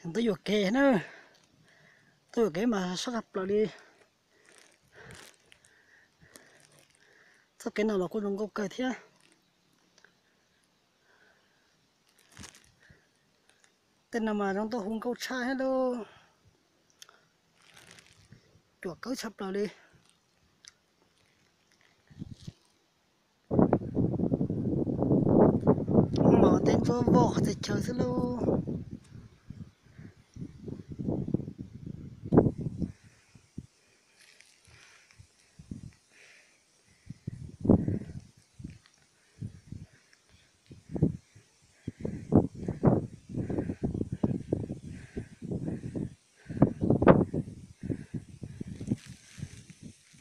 Tseem tuaj yuam kev na, tuaj yuam kev mas sab tshaj plaws li. Txoj kev no los kuj zoo nkauj kawg thiab. Tej no mas zoo tuaj hu nkauj tshaj thiab lauj. Cuam kawg tshaj plaws li. Mas tej ntsuab voj qhov txhia chaw xwb lauj.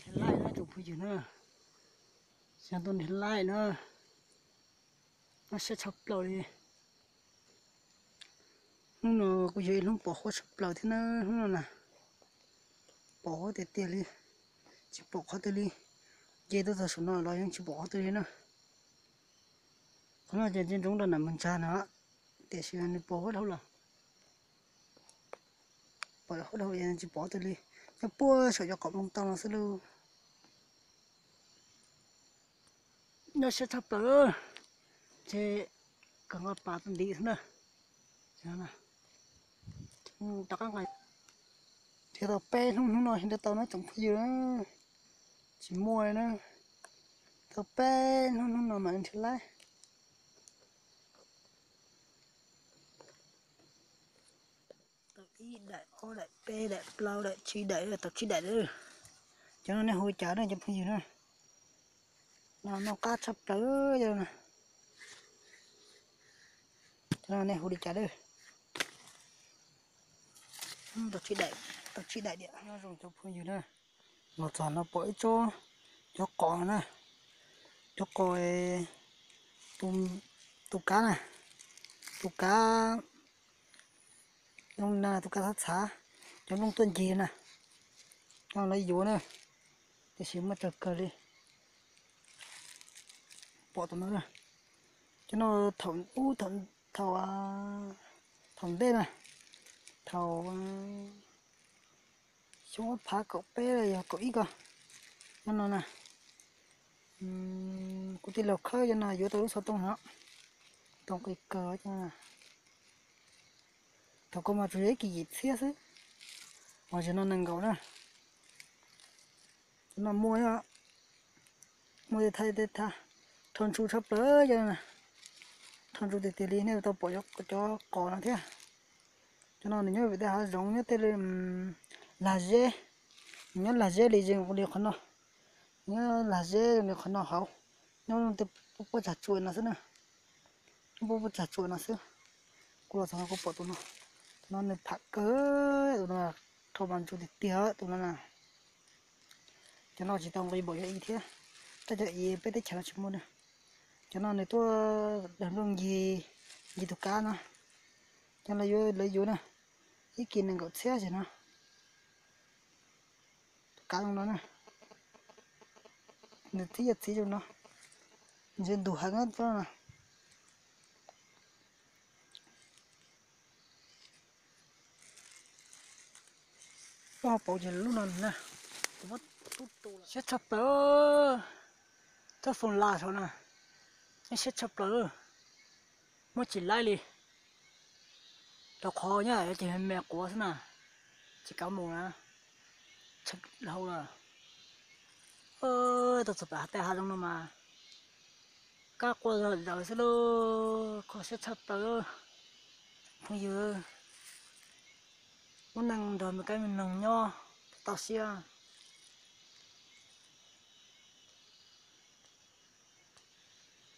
Nrhiav laij na tsoom phooj ywg na, xyov tuaj nrhiav laij na, noj siab tshaj plaws li. Hnub no kuj yog ib hnub pom huab tshaj plaws thiab na, hnub no na, pom huab tiag tiag li, tsis pom qhov twg li. Nce tuaj txog saum no los yeej tsis pom qhov twg li na. Qhov no ces nce ntsoov rau nram mus ntsag na, tiam sis nws pos huab dhau los, pos huab dhau tsis pom qhov twg li, nyob puag saum cov qaum nplooj tau no xwb lauj. Nyob siab tshaj plaws, ces kawg nqa pas tuaj ntiv xwb na. Rov qab nqa, nrhiav tau peb hnub hnub no nrhiav tau na tsoom phooj ywg, tsis muaj li na, tau peb hnub hnub no mam nrhiav laij. Tau ib daim, ob daim, peb daim, plaub daim, tsib daim, tau tsib daim lawm. Cov no nej hu li cas na cov phooj ywg na? No noj qab tshaj plaws cov no. Cov no nej hu li cas lawm? Tau tsib daim, tau tsib daim diam. Nyob zoo cov phooj ywg na, los txog no pom ib tsob cov qos na, cov qos, tus kab na, tus kab, tus kab txhav txhav, cov nplooj tuaj ncig na, no lawv yuav na, tiam sis muaj tsawg kawg li. Pom tus no, cov no thaum ub, thaum, thaum ntej na, thaum xyoo ob phav kaum peb los yog kaum ib ko, cov no na, kuv tij laug khawb cov no yuav tau lub xov tooj no, tooj qis kawg. Thaum ko mas tsuas yog ib kis yim txhiab xwb, mas zaum no nees nkaum na. Cov no muaj, muaj tej thaj tej thaj, rho ntsu tshaj plaws cov no, rho ntsu tiag tiag li. Nej tau pom cov qos no thiab. Cov no nws nyob vim tej hav zoov, nyob tej lag zeb, nws nyob lag zeb li zoo li qhov no, nyob lag zeb li qhov no hauv, nyob tej puab tsag tsua no xwb na. Nyob puab tsag tsua no xwb. Kuv los txog no kuv pom tus no, tus no nws pham kawg, tus no rho mas ntsu tiag tiag tus no na. Cov no tsis tau nqi npaum cov i thiab, tab cov i peb teb chaws no tsis muaj na. Cov no nws tuaj dag nplooj ncig, ncig tus kab no. Cov no lawv yuav na, ib kis nees nkaum txhiab xwb no. Tus kab zoo no na, nws txib yog txiv zoo no, ntsia ntug heev no. Koj ho pauv ces lub no na, siab tshaj plaws, tsob foom las saum na, siab tshaj plaws, muab tsis laib li. Rau qhov nyob ces me me quav xwb na, tsis kav mus na, tshaj dhau lawm. Tuaj txog pem hav tej hav zoov no mas kab quaj zom zaws xwb lauj, kho siab tshaj plaws. Phooj ywg, lub neej nrog me kab me noog nyob tau siab.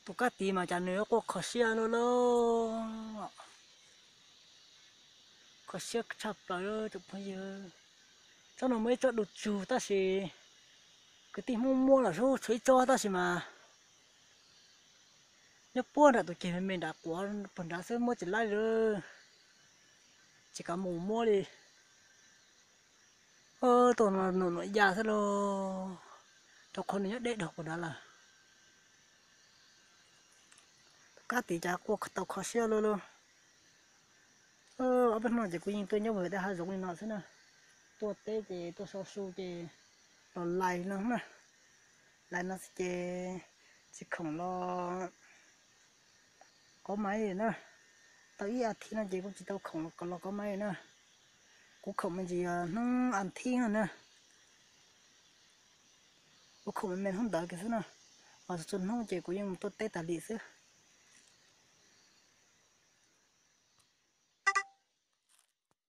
Tus kab tid mas cas nws quaj kho siab luaj lauj. Kho siab tshaj plaws tsoom phooj ywg. Tsob no muaj ib tsob du tsug tab sis kwv tij Hmoob muab los sub tshuav ib tsob tab sis mas nyob puag nram tus ceg me me nram quav puag nrad xwb, muab tsis laib li, tsis kav mus muab li. Tuaj no nuam nuam ya xwb lauj, rau qhov nws nyob deb dhau puag nrad lawm. Tus kab tid cas quaj tau kho siab luaj lauj. Tag no ces kuv yeej tuaj nyob hauv dab hav zoov li no xwb na. Tuaj teb ces tuaj so su ces los lais no na. Lais no xwb ces tsis khoom los kov maiv na. Tau ib as thiv no ces kuv tsis tau khoom los kov maiv na. Kuv khoom me ntsis yog hnub as thiv no na. Kuv khoom me me hnub ntawd kiag xwb na. Ho txhua hnub ces kuv yeej mus tuaj teb tas li xwb.